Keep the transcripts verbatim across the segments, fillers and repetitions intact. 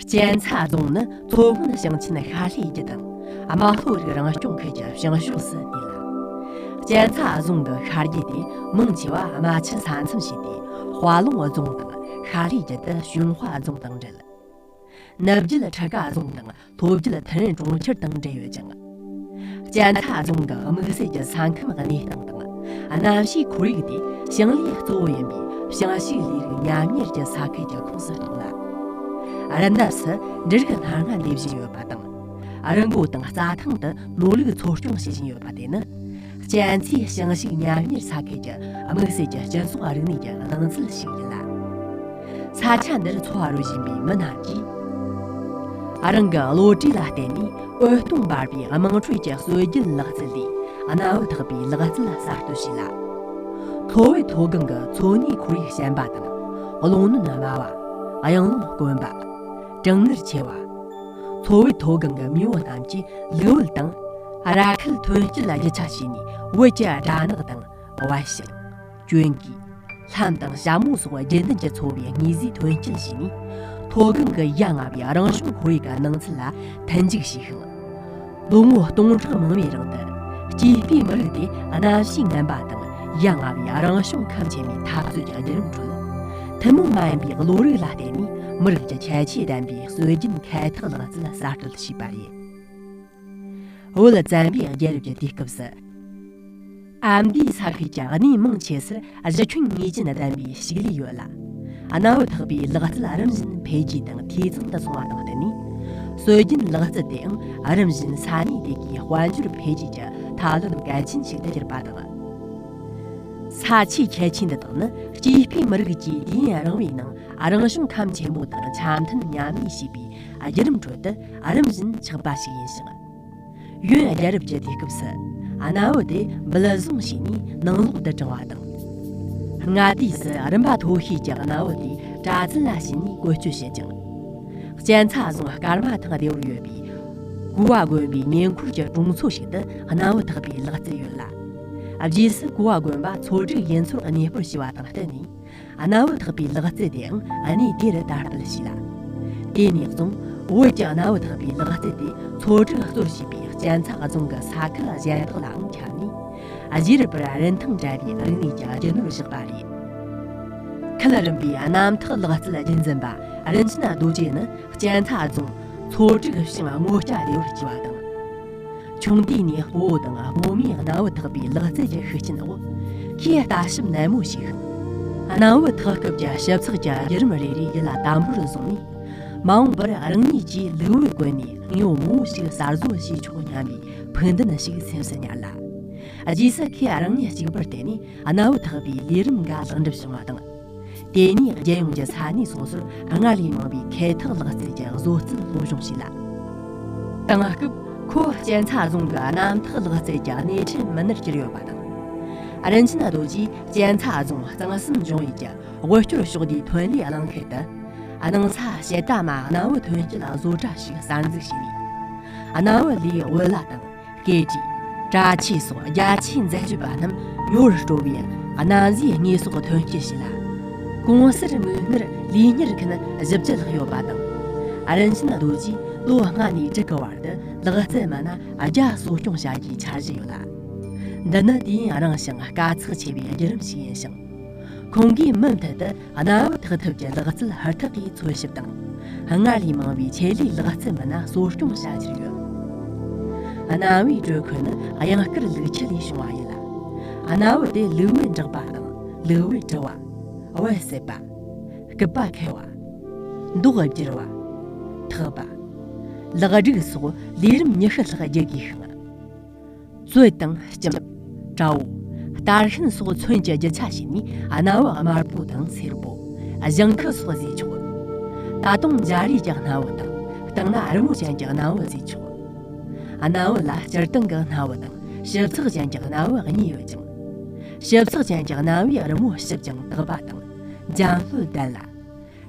གཅན་ཚ་རྫོང་ནི་མཚོ་སྔོན་ཞིང་ཆེན་ཤར་ལྷོའི་རྒྱུད་དང་། རྨ་ལྷོ་རིགས་རང་སྐྱོང་ཁུལ་གྱི་བྱང་ཕྱོགས་སུ་གནས་ལ། གཅན་ཚ་རྫོང་གི་ཤར་རྒྱུད་དེ་མང་ཆེ་བ་རྨ་ཆུ་ས་མཚམས་བྱས་ཏེ། དཔའ་ལུང་རྫོང་དང་ཤར་ལྷོའི་རྒྱུད་དུ་ཞུན་ཧྭ་རྫོང་དང་འབྲེལ། ནུབ་རྒྱུད་ཁྲི་ཀ་རྫོང་དང་ལྷོ་རྒྱུད་ཐུན་གྲོང་ཁྱེར་དང་འབྲེལ་ཡོད་ཅིང་། གཅན་ཚ་རྫོང་གི་དམིགས་བསལ་གྱི་ས་ཁམས་གནས་སྟངས་དང་། གནམ་གཤིས་ཁོར་ཡུག་དེ་ཞིང་ལས་གཙོ་བོ་ཡིན་པའི་ཞིང་ཕྱུགས་ལས་རིགས་ཉམས་ཉེས་ཀྱི་ས་ཁུལ་གྱི་ཁོངས་སུ་གཏོགས་ལ། རི་འདབས་སུ་འབྲུ་རིགས་སྣ་ལྔ་འདེབས་བཞིན་ཡོད་པ་དང་། རི་མགོ་དང་རྩྭ་ཐང་དུ་ནོར་ལུག་འཚོ་སྐྱོང་བྱེད་བཞིན་ཡོད་པ་དེ་ནི། གཅན་ཚའི་ཞིང་ཕྱུགས་ཉམས་ཉེས་ས་ཁུལ་གྱི་དམིགས་བསལ་གྱི་སྤྱི་ཚོགས་རིག་གནས་ཀྱི་སྣང་ཚུལ་ཞིག་ཡིན་ལ། ས་ཆ་འདིར་འཚོ་བ་རོལ་བཞིན་པའི་མི་རྣམས་ཀྱིས། རང་གི་བློ་གྲོས་ལ་བརྟེན་ནས་འོད་སྟོང་འབར་བའི་དམངས་ཁྲོད་ཀྱི་སྲོལ་རྒྱུན་ལག་རྩལ་ལས་གནའ་བོ་ཐག་པའི་ལག་རྩལ་གསར་གཏོད་བྱས་ལ། མཚོ་བོད་མཐོ་སྒང་གི་མཚོ་གནས་ཁོར་ཡུག་ཞན་པ་དང་། རླུང་སྣོད་དམའ་བ། གཡང་རླུང་དཀོན་པ། གྲང་ངར་ཆེ་བ། མཚོ་བོད་མཐོ་སྒང་གི་མེས་པོ་རྣམས་ཀྱིས་ལུག་བལ་དང་། ར་ཁལ་ཐོན་སྐྱེད་ལ་རྒྱུ་ཆ་བྱས་ནས། བོད་ཀྱི་སྦྲ་ནག་དང་། བལ་ཤིང་། གྱོན་གོས། ལྷམ་དང་ཞྭ་མོ་སོགས་རྒྱུན་ལྡན་གྱི་འཚོ་བའི་དངོས་རྫས་ཐོན་སྐྱེད་བྱས་ནས། མཐོ་སྒང་གི་ཡ་ང་བའི་རང་བྱུང་ཁོར་ཡུག་གི་སྣང་ཚུལ་ལ་མཐུན་འཇུག་བྱས་ཤིང་། ལོ་ངོ་སྟོང་ཕྲག་མང་བའི་རིང་དུ། སྐྱེས་པའི་མི་རིགས་དེ་གནམ་གཤིས་ངན་པ་དང་ཡ་ང་བའི་རང་བྱུང་ཁམས་ཆེན་མོའི་འཐབ་རྩོད་ཀྱི་བརྒྱུད་རིམ་ཁྲོད། ཐུན་མོང་མ་ཡིན་པའི་བློ་རིག་ལ་བརྟེན་ནས་མི་རིགས་ཀྱི་ཁྱད་ཆོས་ལྡན་པའི་སྲོལ་རྒྱུན་ཁལ་འཐག་ལག་རྩལ་གསར་གཏོད་བྱས་པ་རེད། བོད་བཙན་པོའི་རྒྱལ་རབས་ཀྱི་དུས་སྐབས་སུ། ཨ་མདོའི་ས་ཁུལ་གྱི་གནས་མང་ཆེ་སར་གཞི་ཁྱོན་ངེས་ཅན་ལྡན་པའི་ཕྱུགས་ལས་ཡོད་ལ། གནའ་བོ་ཐག་པའི་ལག་རྩལ་རིམ་བཞིན་འཕེལ་རྒྱས་དང་འཐུས་ཚང་དུ་སོང་བ་དང་བསྟུན་ནས། སྲོལ་རྒྱུན་ལག་རྩལ་དེའང་རིམ་བཞིན་ས་གནས་དེ་གའི་དཔལ་འབྱོར་འཕེལ་རྒྱས་ཀྱི་ཐབས་ལམ་གལ་ཆེན་ཞིག་ཏུ་གྱུར་པ་དང་། ས་ཆའི་ཁྱད་ཆོས་འདི་དག་ནི་སྐྱེས་པའི་མི་རིགས་ཀྱིས་དུས་ཡུན་རིང་བོའི་ནང་རང་བྱུང་ཁམས་ཆེན་པོ་དང་འཆམ་མཐུན་མཉམ་གནས་བྱས་པའི་བརྒྱུད་རིམ་ཁྲོད་དུ་རིམ་བཞིན་ཆགས་པ་ཞིག་ཡིན་ཞིང་། ཡོན་རྒྱལ་རབས་ཀྱི་དུས་སྐབས་སུ་གནའ་བོ་དེ་འབུལ་བཟུང་བྱས་ནས་ནང་ལོག་ཏུ་དྲངས་པ་དང་། མངའ་སྡེ་སུ་རིམ་པ་མཐོ་ཤོས་ཀྱི་གནའ་བོ་དེ་གྲྭ་བཙུན་ལ་བྱིན་ནས་བཀོལ་སྤྱོད་བྱེད་ཅིང་། གཅན་ཚ་རྫོང་སྐར་མ་ཐང་སྡེ་བར་ཡོད་པའི་གོ་བ་དགོན་པའི་ཉེ་འཁོར་གྱི་གྲོང་ཚོ་ཞིག་ཏུ་གནའ་བོ་ཐག་པའི་ལག་རྩལ་ཡོད་ལ། རྗེས་སུ་གོ་བ་དགོན་པ་མཚོ་སྒྲིག་ཡུལ་ཚོར་གནས་སྤོར་བྱས་པ་དང་བསྟུན་ནས། གནའ་བོ་ཐག་པའི་ལག་རྩལ་དེའང་གནས་དེ་རུ་དར་སྤེལ་བྱས་ལ། དེ་ནས་བཟུང་བོད་ཀྱི་གནའ་བོ་ཐག་པའི་ལག་རྩལ་དེ་མཚོ་སྒྲིག་གཙོར་བྱས་པའི་གཅན་ཚ་རྫོང་གི་ས་ཁུལ་གཞན་དག་ལའང་ཁྱབ་ནས། གཞི་རུ་པར་རིན་ཐང་བྲལ་བའི་རིག་གནས་ཀྱི་རྒྱུ་ནོར་བཞག་པ་རེད། ཁུལ་རིམ་པའི་གནམ་ཐག་ལག་རྩལ་རྒྱུན་འཛིན་པ་རིན་ཆེན་རྡོ་རྗེ་ནི་གཅན་ཚ་རྫོང་མཚོ་སྒྲིག་ཞིང་སྔོ་སྐྱ་སྡེ་བར་སྐྱེས་པ་དང་། ཆུང་དུས་ནས་སྤོ་བོ་དང་རྨོ་མོས་གནའ་བོ་ཐག་པའི་ལག་རྩལ་གྱི་ཤུགས་རྐྱེན་འོག་ཁོས་ལྟ་ཞིབ་ནན་མོ་བྱས་ཤིང་། གནའ་བོ་ཐག་སྐབས་ཀྱི་ཞིབ་ཚགས་ཀྱི་བརྒྱུད་རིམ་རེ་རེ་ཡིད་ལ་དམ་པོར་བཟུང་ནས། མ་འོངས་པར་རང་ཉིད་ཀྱིས་ལུག་བལ་བཀོལ་ནས་དངོས་པོ་མང་པོ་ཞིག་གསར་བཟོ་བྱེད་ཆོག་སྙམ་པའི་ཕུགས་འདུན་ཞིག་སེམས་སུ་ཉར་ལ། རྗེས་སུ་ཁོས་རང་ཉིད་གཅིག་པུར་བརྟེན་ནས་གནའ་བོ་ཐག་པའི་ལས་རིམ་འགའ་ལེགས་འགྲུབ་བྱུང་བ་དང་། དེ་ནས་རྒྱལ་ཡོངས་ཀྱི་ས་གནས་སོ་སོར་སྔར་ལས་མང་བའི་ཁལ་འཐག་ལག་རྩལ་གྱི་བཟོ་རྩལ་སློབ་སྦྱོང་བྱས་ལ། དེང་སྐབས་ཁོ་གཅན་ཚ་རྫོང་གི་གནམ་ཐག་ལག་རྩལ་གྱི་སྣེ་ཁྲིད་མི་སྣར་གྱུར་ཡོད་པ་དང་། རིན་ཆེན་རྡོ་རྗེས་གཅན་ཚ་རྫོང་གཙང་གསུམ་ལྗོངས་ཡུལ་གྱི་དབུལ་སྐྱོར་ཕྱོགས་བསྡུས་ཐོན་ལས་གླིང་ཁུལ་དུ། སྣང་ཚ་ཞལ་ཏ་མ་གནའ་བོའི་ཐོན་སྐྱེད་བཟོ་གྲྭ་ཞིག་གསར་འཛུགས་བྱས་ནས། གནའ་བོ་ལས་བོད་ལྭ་དང་། སྐེ་དཀྲིས། གྲྭ་ཆས་སོགས་རྒྱ་ཆེའི་འཛད་སྤྱོད་པ་རྣམས་ཉོ་བར་སྤྲོ་བའི་གནའ་རྫས་དངོས་ཟོག་ཐོན་སྐྱེད་བྱས་ལ། གོང་གསར་མིག་སྔར་ལས་གཉེར་མཁན་བཞི་བཅུ་ལྷག་ཡོད་པ་དང་། རིན་ཆེན་རྡོ་རྗེས་ལོ་ལྔ་ནས་དྲུག་གི་བར་དུ་ལག་རྩལ་མི་སྣ་བརྒྱ་གསོ་སྐྱོང་བྱ་རྒྱུའི་འཆར་གཞི་ཡོད་ལ། འདི་ནི་དུས་ཡུན་རིང་ཞིང་དཀའ་ཚེགས་ཆེ་བའི་བརྒྱུད་རིམ་ཞིག་ཡིན་ཞིང་། ཁོང་གིས་མུ་མཐུད་དུ་གནའ་བོ་ཐག་ཐུབ་ཀྱི་ལག་རྩལ་ཧུར་ཐག་གིས་འཚོལ་ཞིབ་དང་། སྔར་ལས་མང་བའི་ཆེད་ལས་ལག་རྩལ་མི་སྣ་གསོ་སྐྱོང་བྱ་རྒྱུར་ཡོད། གནའ་བོའི་དྲོད་ཁོལ་ནི་གཡང་དཀར་ལུག་ཁྱུ་ལས་བྱུང་བ་ཡིན་ལ། གནའ་བོ་དེ་ལུག་བལ་འབྲེག་པ་དང་ལུག་བལ་དཀྲི་བ། བལ་གསད་པ། སྐུད་པ་འཁལ་བ། མདོག་བསྒྱུར་བ། འཐག་པ། ལག་སྒྲིག་སོགས་ལས་རིམ་ཉི་ཤུ་ལྷག་བགྱིད་དགོས་ཤིང་། གཙོད་དང་ལྕམ། དྲ་བོ། སྟར་ཤིན་སོགས་མཚོན་གྱི་རྒྱུ་ཆ་བྱས་ནས་གནའ་བོ་དམར་པོ་དང་སེར་པོ། ལྗང་ཁུ་སོགས་བཟོས་ཆོག་ད་དུང་འཇའ་རིས་ཀྱི་གནའ་བོ་དང་སྟེང་ན་རི་མོ་ཅན་གྱི་གནའ་བོ་བཟོས་ཆོག་གནའ་བོ་ལ་སྤྱིར་བཏང་གི་གནའ་བོ་དང་ཞིབ་ཚགས་ཅན་གྱི་གནའ་བོ་གཉིས་ཡོད་ཅིང་། ཞིབ་ཚགས་ཅན་གྱི་གནའ་བོའི་རི་མོ་ཞིབ་ཅིང་དག་པ་དང་། འཇམ་ལྷོད་ལྡན་ལ།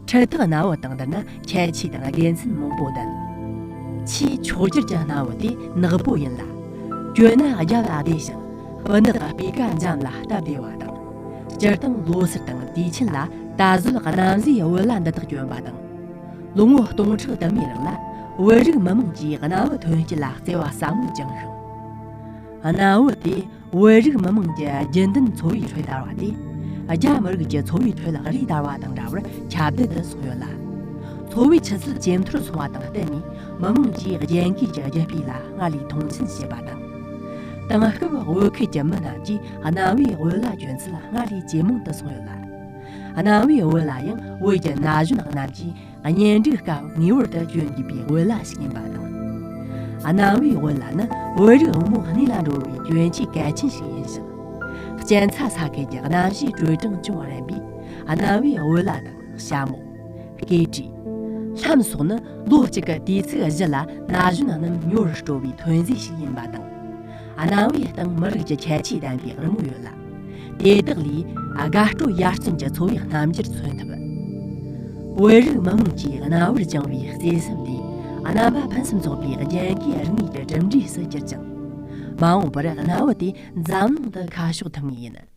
ཁྲི་ཐག་གནའ་བོ་དང་བསྡུར་ན་ཁྱད་ཆོས་དང་དགེ་མཚན་མང་པོ་ལྡན། ཆེས་མཆོག་གྱུར་གྱི་གནའ་བོ་དེ་ནག་པོ་ཡིན་ལ། གྱོན་ན་རྒྱབ་ལ་བདེ་ཞིང་། སྤུ་ནག་སྤུས་ཀ་འཇམ་ལ་སྟབས་བདེ་བ་དང་། སྤྱིར་བཏང་ལོ་སར་དང་དུས་ཆེན་ལ་ད་གཟོད་གནམ་མཛེས་བོད་ལྭ་འདི་དག་གྱོན་པ་དང་། ལོ་ངོ་སྟོང་ཕྲག་དུ་མའི་རིང་ལ་བོད་རིགས་མི་དམངས་ཀྱིས་གནའ་བོའི་ཐོན་སྐྱེད་ལ་བརྩེ་བ་ཟབ་མོ་བཅངས་ཤིང་། གནའ་བོ་དེ་བོད་རིགས་མི་དམངས་ཀྱི་རྒྱུན་ལྡན་འཚོ་བའི་ཁྲོད་དར་བ་དེ། རྒྱ་མི་རིགས་ཀྱི་འཚོ་བའི་ཁྲོད་རི་དར་བ་དང་འདྲ་བར་ཁྱབ་གདལ་དུ་སོང་ཡོད་ལ། འཚོ་བའི་ཆུ་ཚད་ཇེ་མཐོར་སོང་བ་དང་བསྟུན་ནས། མི་དམངས་ཀྱིས་རྒྱལ་ཁབ་ཀྱི་རྒྱུ་སྤུས་ལ་སྔར་ལས་མཐོང་ཆེན་བྱེད་པ་དང་། དེང་སྐབས་བོད་ཁུལ་གྱི་མི་རྣམས་ཀྱིས་གནའ་བོའི་བོད་ལྭ་གྱོན་ཚད་སྔར་ལས་ཇེ་མང་དུ་སོང་ཡོད་ལ། གནའ་བོའི་བོད་ལྭ་ཡང་བོད་ཀྱི་ན་གཞོན་རྣམས་ཀྱིས་གཉེན་སྒྲིག་སྐབས་ངེས་པར་དུ་གྱོན་དགོས་པའི་བོད་ལྭ་ཞིག་ཡིན་པ་དང་། གནའ་བོའི་བོད་ལྭ་ནི་བོད་རིགས་བུ་མོ་གནས་ལ་འགྲོ་བའི་གྱོན་ཆས་གལ་ཆེན་ཞིག་ཡིན་ཞིང་། གཅན་ཚ་ས་ཁུལ་གྱི་གནམ་གཤིས་དྲོད་གྲང་ཅུང་རན་པས། གནའ་བོའི་བོད་ལྭ་དང་ཞྭ་མོ། སྐེ་དཀྲིས། ལྷམ་སོགས་ནི་ལོ་གཅིག་གི་དུས་ཚིགས་བཞི་ལ་ན་གཞོན་རྣམས་ཉོ་བར་སྤྲོ་བའི་ཐོན་རྫས་ཤིག་ཡིན་པ་དང་། གནའ་བོའི་སྟེང་མི་རིགས་ཀྱི་ཁྱད་ཆོས་ལྡན་པའི་རི་མོ་ཡོད་ལ། དེ་དག་ལས་དགའ་སྤྲོ་ཡར་བརྩོན་གྱི་འཚོ་བའི་རྣམ་འགྱུར་མཚོན་ཐུབ། བོད་རིགས་མི་དམངས་ཀྱིས་གནའ་བོར་བཅངས་པའི་བརྩེ་སེམས་དེ་རྣམ་པ་ཕུན་སུམ་ཚོགས་པའི་རྒྱལ་ཁའི་རིག་གནས་ཀྱི་གྲུབ་འབྲས་སུ་གྱུར་ཅིང་། མ་འོངས་པར་གནའ་བོ་དེ་འཛམ་གླིང་དུ་ཁ་ཕྱོགས་ཐུབ་ངེས་ཡིན།